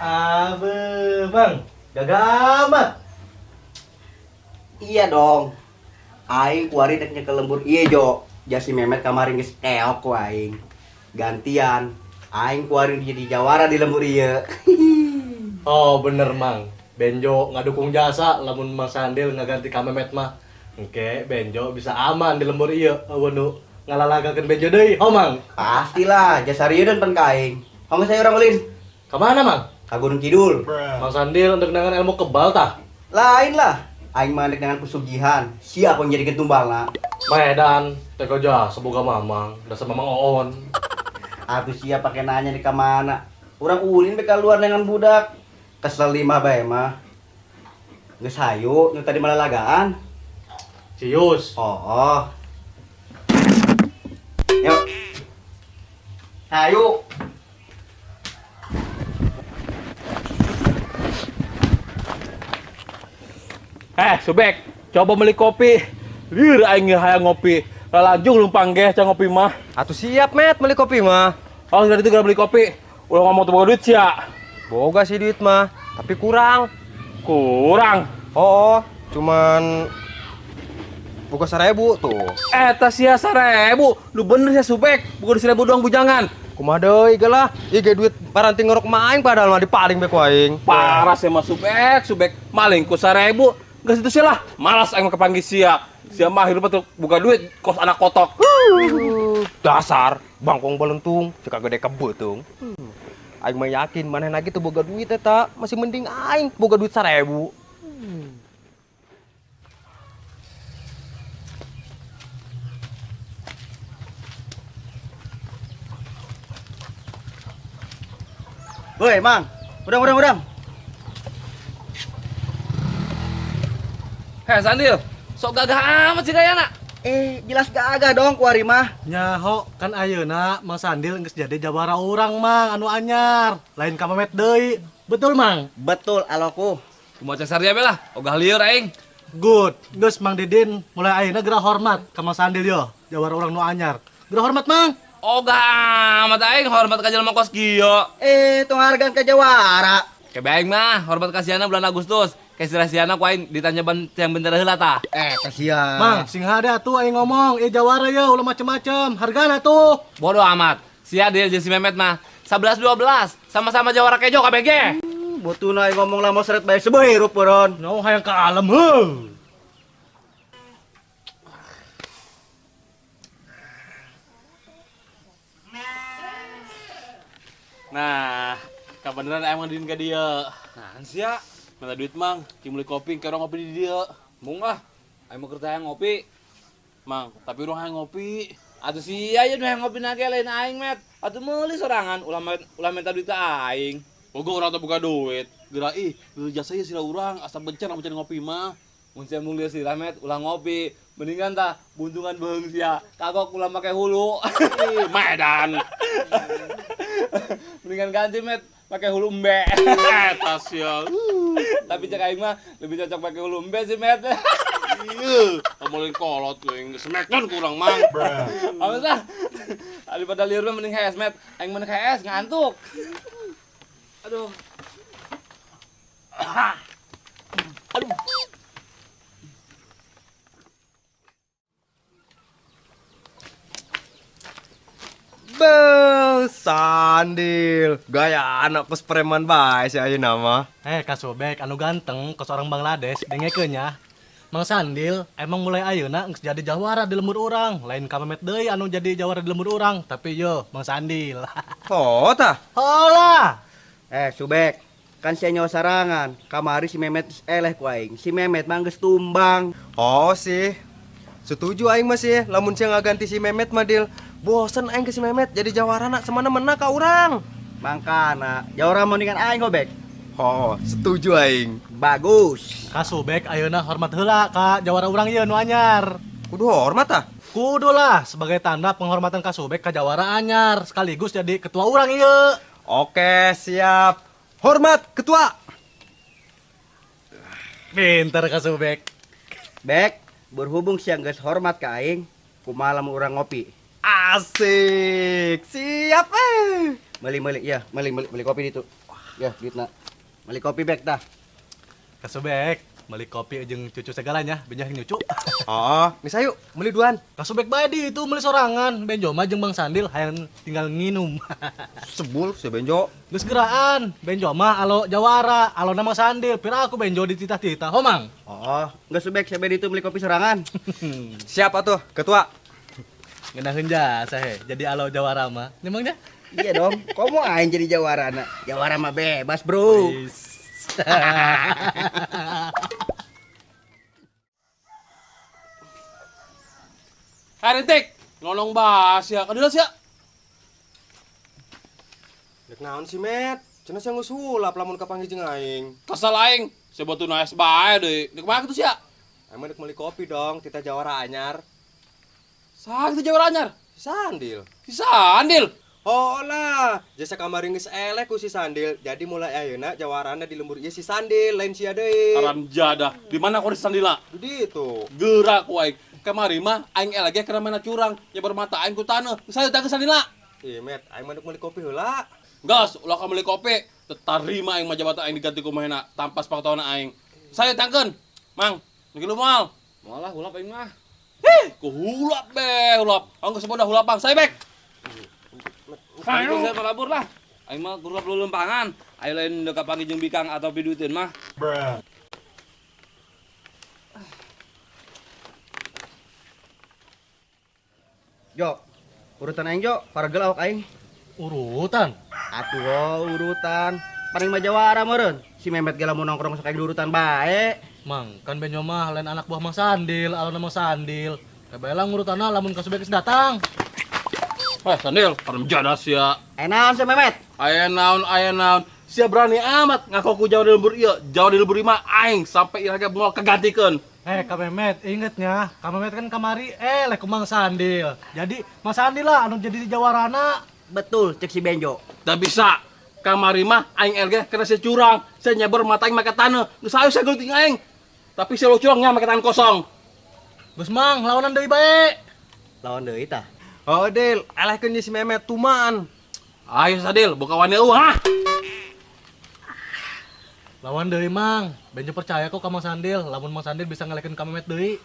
Abe, Bang, gagah amat. Iya dong. Aing kuari dek nyekel lembur ieu jo. Jasi Memet kemarin geus keok ku aing. Gantian, aing kuari jadi jawara di lembur ieu. Oh, bener Mang. Benjo ngadukung jasa lamun Mang Sandil ngaganti ka Memet mah. Engke Benjo bisa aman di lembur ieu. Eueuh nu ngalalagakeun Benjo deui, ho Mang. Pastilah, jasa rieu dan pan ka aing. Homo saya urang ulin. Ka mana Mang? Ka Gunung Kidul. Mang Sandil untuk dengan ilmu kebal tah? Lain lah. Aing mah dengan pesugihan. Siapa yang jadikan tumbal lah? Medan, teko jasa boga mamang, dasar mamang oon. Aku siap pakai nanya di kamana. Urang ulin be keluar dengan budak. Kesel lima bae mah. Geus hayu nu tadi malalagaan. Cius. Oh. Yuk. Hayu. Subek, coba beli kopi. Liur aing hayang ngopi. Lalanjung lumpang geh can ngopi mah. Atuh siap, Met, beli kopi mah. Oh, dari itu beli kopi. Ulah ngomong tuh boga duit sia. Boga sih duit mah, tapi kurang. Kurang? Oh, cuman boga 1000 tuh. Eta sia 1000. Lu bener sia Subek, boga 1000 doang bujangan. Kumaha deui gelah, ieu ge duit paranti ngorok mah aing padahal mah dipaling be ku aing. Parah sia mah Subek, Subek maling ku 1000. Geus itu sih lah, malas aing mah kepanggih sia. Sia mah hirup tuh buka duit kos anak kotok. Dasar bangkong belentung, suka gede kebeutung. Aing mah yakin manehna ge teu boga duit eta, masih mending aing boga duit 1000. Woi, Mang. Udang. Hei, Sandil, sok gagah amat sih gayana. Jelas gagah dong kuari mah. Nyaho, kan ayeuna Mang Sandil geus jadi jawara urang, Mang, anu anyar. Lain ka Memet deui. Betul, Mang? Betul, aloku. Kumaha cek saria be lah, ogah lieur aing. Good. Geus Mang Didin mulai ayeuna geura hormat ka Mang Sandil yo, jawara urang nu anyar. Geura hormat, Mang. Ogah amat aing hormat ka jelema kos kieu. Tong hargaan ka jawara. Kebe aing mah hormat ka siana bulan Agustus. Kesira siana ku aing ditanya ban tiang bendera heula tah. Kasihan. Mang, sing hade atuh aing ngomong, jawara ye ulah macem-macem, hargana tuh. Bodoh amat. Sia deal jeung si Memet mah 11 12 sama-sama jawara kejo KBG. Botuna aing ngomong lama seret bae sebeuh hirup boron. No hayang ka alam heuh. Nah, kabeneran emang didin ka dieu. Nah, sia. Minta duit Mang, cing beli kopi, ke orang ngopi di dia. Mung ah, aing mau kerja hayang ngopi. Mang, tapi urang hayang ngopi. Atuh sia ieu nu hayang ngopi na ge lain aing, Met. Atuh meuli sorangan, ulah minta duit ka aing. Bogo urang teh boga duit. Geura ih, dulu jasa ieu sira urang, asa bencar lamun can ngopi mah. Mun sia mung lieur sirah, Met, ulah ngopi. Mendingan tah buntungan beuheung sia, kagok ulah make hulu. Medan. Mendingan ganti, Met, pakai hulu embe. Eta sia. Tapi cek aing mah lebih cocok pakai hulu embe sih, Met. Iya, ngomongin kolot geuing smackdown kurang, Mang. Awas lah. Daripada lieur mah mending HS, Met. Aing mending HS ngantuk. Aduh. Aduh. Sandil, gaya anak kos preman bae si ayeuna mah. Ka Sobek anu ganteng kos orang Bangladesh dengekeun nya. Mang Sandil emang mulai ayeuna geus jadi jawara di lembur urang, lain ka Memet deui anu jadi jawara di lembur urang, tapi yo Mang Sandil. Oh tah. Oh lah. Subek, kan sia nyawa sarangan. Kamari si Memet eleh ku aing. Si Memet mah geus tumbang. Oh sih. Setuju aing mah sih, lamun sia ngaganti si Memet mah Dil. Bosen aing ke si Memet jadi jawarana semana-mena ka urang. Mangkana, jawara mendingan aing Gobek. Oh, setuju aing. Bagus. Ka Subek ayeuna hormat heula ka jawara urang ieu nu anyar. Kudu hormat tah? Kudu lah sebagai tanda penghormatan ka Subek ka jawara anyar sekaligus jadi ketua urang ieu. Oke, siap. Hormat ketua. Pinter Kasubek. Bek, berhubung siang geus hormat ka aing, kumaha lamun urang ngopi. Asik. Siap eh. Meuli-meuli ya, meuli kopi ditu. Ya, duitna. Meuli kopi bek tah. Kasubek, meuli kopi jeung cucu segalanya, Benjo yang nyucu. Oh, geus ayo meuli duan. Kasubek bae di itu meuli sorangan, Benjo mah jeung Bang Sandil hayang tinggal nginum. Sebul si Benjo. Geus geraan, Benjo mah alo jawara, alo nama Sandil, pira aku Benjo dititah-titah, ho Mang. Oh, geus subek sia ditu meuli kopi sorangan. Siap atuh, ketua. Ngeunaheun jasa he, jadi alo jawara mah. Nyemangnya? Iya dong, komo aing jadi jawarana. Jawara mah bebas, Bro. Hai Rintik, nolong bas ya, kadeulah sia. Dek naon si Met? Cenah sia geus hulap lamun kapanggih jeung aing. Kesel aing, sia batu naes bae deui. Dek kumaha kitu sia? Aing mah dek meuli kopi dong, titah jawara anyar. Saha kitu jawara anyar? Si Sandil. Si Sandil. Oh lah, jasa kamari geus eleh ku si Sandil. Jadi mulai ayeuna jawarana di lembur ieu si Sandil, lain sia deui. Haram jadah. Di mana kau si Sandila? Di ditu. Gerak ku aing. Kamari mah aing eleh ge keur mana curang, nyebar mata aing ku taneuh. Geus ayo tah ke Sandila. Ih, Met, aing mah meuli kopi heula. Geus, ulah ka meuli kopi. Terima aing mah jabatan aing diganti ku mahena tanpa sepengetahuan aing. Saya tangkeun. Mang, nu kilu moal. Moal lah hulap aing mah. Hih, ku hulap be, hulap. Anggeus bodah hulapang, saya bek. Ayo saya melabur lah. Aing mah kurang perlu lempangan. Ayo lain dekat panggil jeung bikang atau piduiteun mah. Bruh. Jo, urutan aing Jo, paragel awak aing. Urutan? Atuh oh, urutan. Paling mah jawara meureun. Si Memet ge lamun nongkrong sok aing urutan bae. Mang, kan Benjo mah lain anak buah Mang Sandil, alona Mang Sandil. Kabaelang urutanna lamun Kasubek geus datang. Wah, Sandil, haram jadah sia. Aya naon sia Memet? Aya naon, aya naon. Sia berani amat ngaku ku jauh di lembur ieu, jauh di lembur mah aing sampai iraga moal kagantikeun. Kak Memet, ingetnya, Kak Memet kan kamari leh ku Mang Sandil. Jadi Mang Sandil lah anu jadi jawarana. Betul, cek si Benjo. Teu bisa. Kamari mah aing elge kena sia curang, sia nyebar mata aing make taneuh. Geus ayo sia geuting aing. Tapi sia lo curangnya make tangan kosong. Geus Mang, lawanan deui bae. Lawan deui tah. Oh, Dil, elehkeun si Memet tuman. Ayo Sadil, buka wani eueuh ha. Lawan deui Mang, Benjo percaya kok ka Mang Sandil, lamun Mang Sandil bisa ngelehkeun ka Memet deui.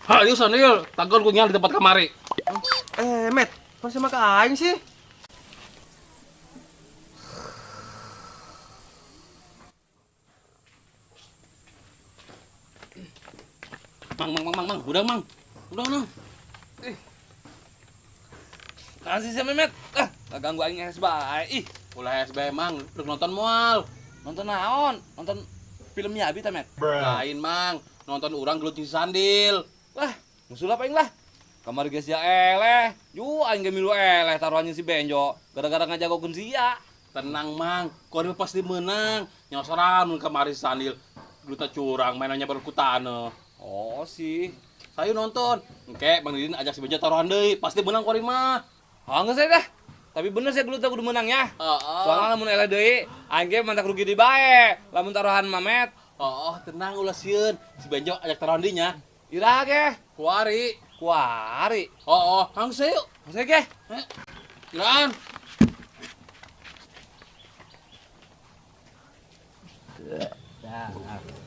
Hayu Sandil, tangkeun ku nyal di tempat kamari. Met, kok sama ka aing sih? Mang, mang, mang, mang, udah Mang. Udah, Mang. Kasih si Memet. Ah, ganggu aing es bae. Ih, ulah es bae Mang, rek nonton moal. Nonton naon? Nonton filmnya abi ta, Met? Lain, Mang. Nonton urang gelut jeung si Sandil. Lah, musulap aing lah. Kamari geus sia eleh. Ju aing ge milu eleh taruhannya si Benjo. Gara-gara ngajagokeun sia. Tenang, Mang. Kuari pasti menang. Nyosoran mun kamari si Sandil. Gelutna curang, mainannya berkutane. Oh, sih. Saya nonton. Engke Bang Didin ajak si Benjo taruhan deui, pasti menang kuari mah. Oh, enggak saya dah. Tapi bener saya gelut kudu menang ya. Soalnya lamun eleh deui, aing ge mantak rugi deui bae. Lamun taruhan Mamet. Oh, tenang ulah sieun. Si Benjo ajak taruhan deui nya. Iraha ge? Kuari. Kuari. Oh, hang saya yuk. Hang saya ge. Iraan. Nah,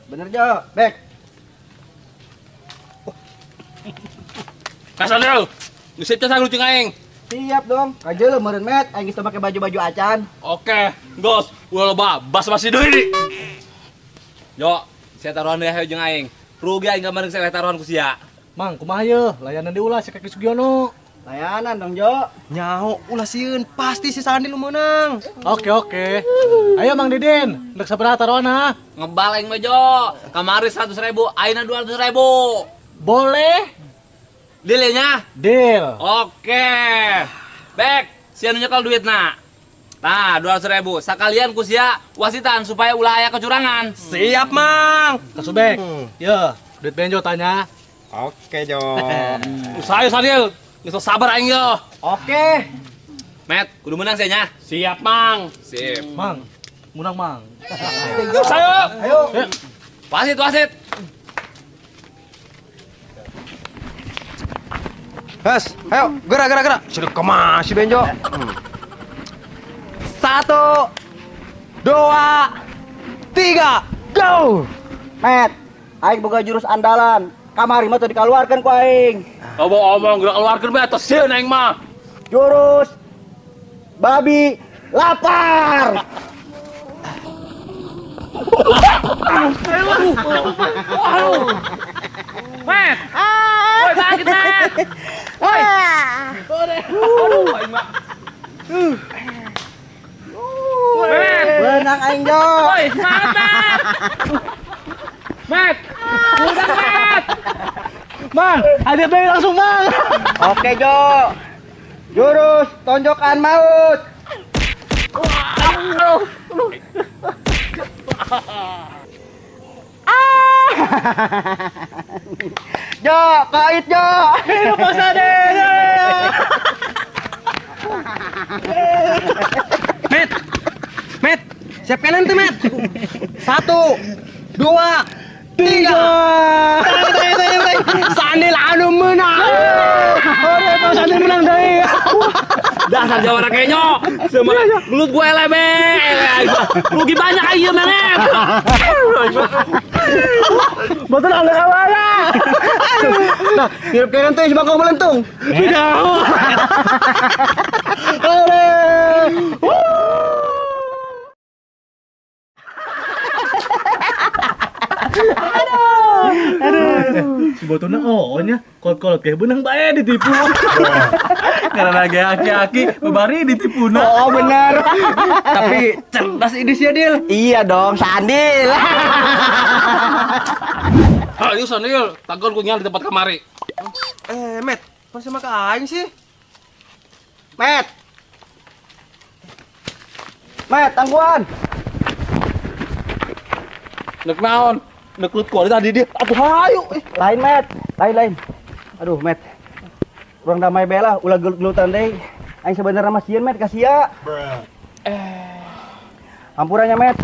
bener Jo, Bek. Kasandel, ngesip casa lucu aing. Siap dong, kajeul meureun Met, aing geus teu make baju-baju acan. Oke, gos, ulah loba bas-basi deui. Yo, sia taruhan deui hayu jeung aing. Rugi aing kamari geus eleh taruhan ku sia. Mang, kumaha yeuh? Layanan deui ulah si Kaki Sugiono. Layanan dong, Jo. Nyaho, ulah sieun, pasti si Sandil nu meunang. Oke, oke. Ayo Mang Didin, ndek sabaraha taruhan ha? Ngebal aing mah, Jo. Kamari 100.000, ayeuna 200.000. Boleh. Dealnya? Deal. Oke. Bek, sia nu nyekel duitna. Nah, 200.000. Sakalian ku sia wasitan supaya ulah aya kecurangan. Siap, Mang. Kasubek. Ye, duit Benjo tanya. Oke, Jo. Usaha Sandil, geus sabar aing yo. Oke. Met, kudu menang sia nya. Siap, Mang. Sip. Mang, Menang, Mang. Ayo. Ayo. Wasit, wasit. Has, ayo, gerak, gerak, gerak. Sudah kemana si Benjo? 1, 2, 3, go! Met, aing boga jurus andalan. Kamari mah teu dikaluarkeun ku aing. Omong-omong gerak keluarkeun bae atuh sieun aing mah. Jurus babi lapar. Met. Woi, sakit, Met. Woi. Aduh, aing mah. Met. Benang aing, Jo. Woi, semangat, Met. Met. Udah, Met. Mang, ada bayi langsung, Mang. Oke, Jo. Jurus tonjokan maut. Jo, kait Jo. Hidup Pak Sade. Met, Met, siap kanan tuh, Met. 1, 2, 3. Sandil anu menang. Ore, Pak Sandil menang deui. Dasar jawara kenyo. Gelut gue eleh be. Rugi banyak aja menet. Betul ada kawana. Nah, hirup keren tuh si bangkong melentung. Tidak. Ore. Aduh. Si botolnya oh nya kolot-kolot kayak benang bae ditipu. Karena lagi aki-aki bebari ditipu nah. Oh benar. Tapi cerdas ini sih Dil. Iya dong, Sandil. Ayo Sandil, tanggon ku di tempat kamari. Met, pas sama ke aing sih. Met. Met, tangguan. Nek naon? Neklut kuali tadi dia. Atuh hayu. Lain, Met. Lain. Aduh, Met. Urang damai bae lah, ulah gelut-gelutan deui. Aing sebenarnya mah sieun, Met, ka sia. Hampurannya, Met.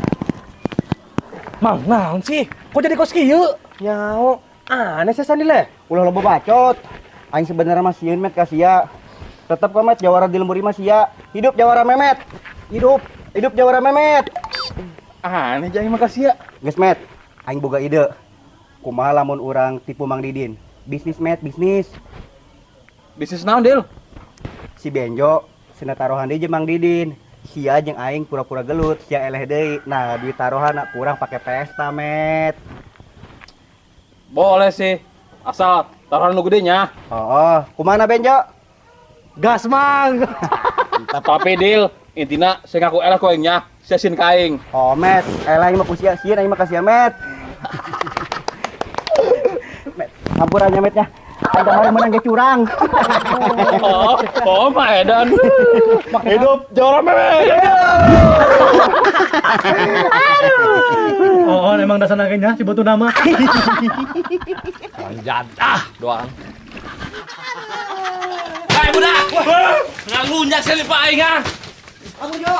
Mang, naon sih? Kok jadi kos kieu? Nyao, aneh sih Sandil eh. Ulah loba bacot. Aing sebenarnya mah sieun, Met, ka sia. Tetep kok, Met, jawara di lembur mah sia. Hidup jawara Memet. Hidup, hidup jawara Memet. Aneh jangan mah ka sia. Geus, Met. Aing boga ide. Kumaha lamun urang tipu Mang Didin? Bisnis, Met, bisnis. Bisnis naon, Dil? Si Benjo cenah taruhan deui jeung Mang Didin. Sia jeung aing pura-pura gelut, sia eleh deui. Nah, duit taruhan kurang pakai pesta, Met. Boleh sih. Asal taruhan nu gede nya. Oh, kumaha Benjo? Gas, Mang. Tapi Dil, intina saya ngaku eleh ku aing nya. Sia sin ka aing. Oh, Met, eleh aing mah ku sia, sieun aing mah ka sia, Met. Met, hampurannya, Met nya. Aing kemarin menang ge curang. Oh, mah edan. Hidup jawara Memet. Aduh. Oh, emang dasar naganya si batu nama. Jadah doang. Hai budak. Ngalunjak sih Pak aing ah. Aku Jo.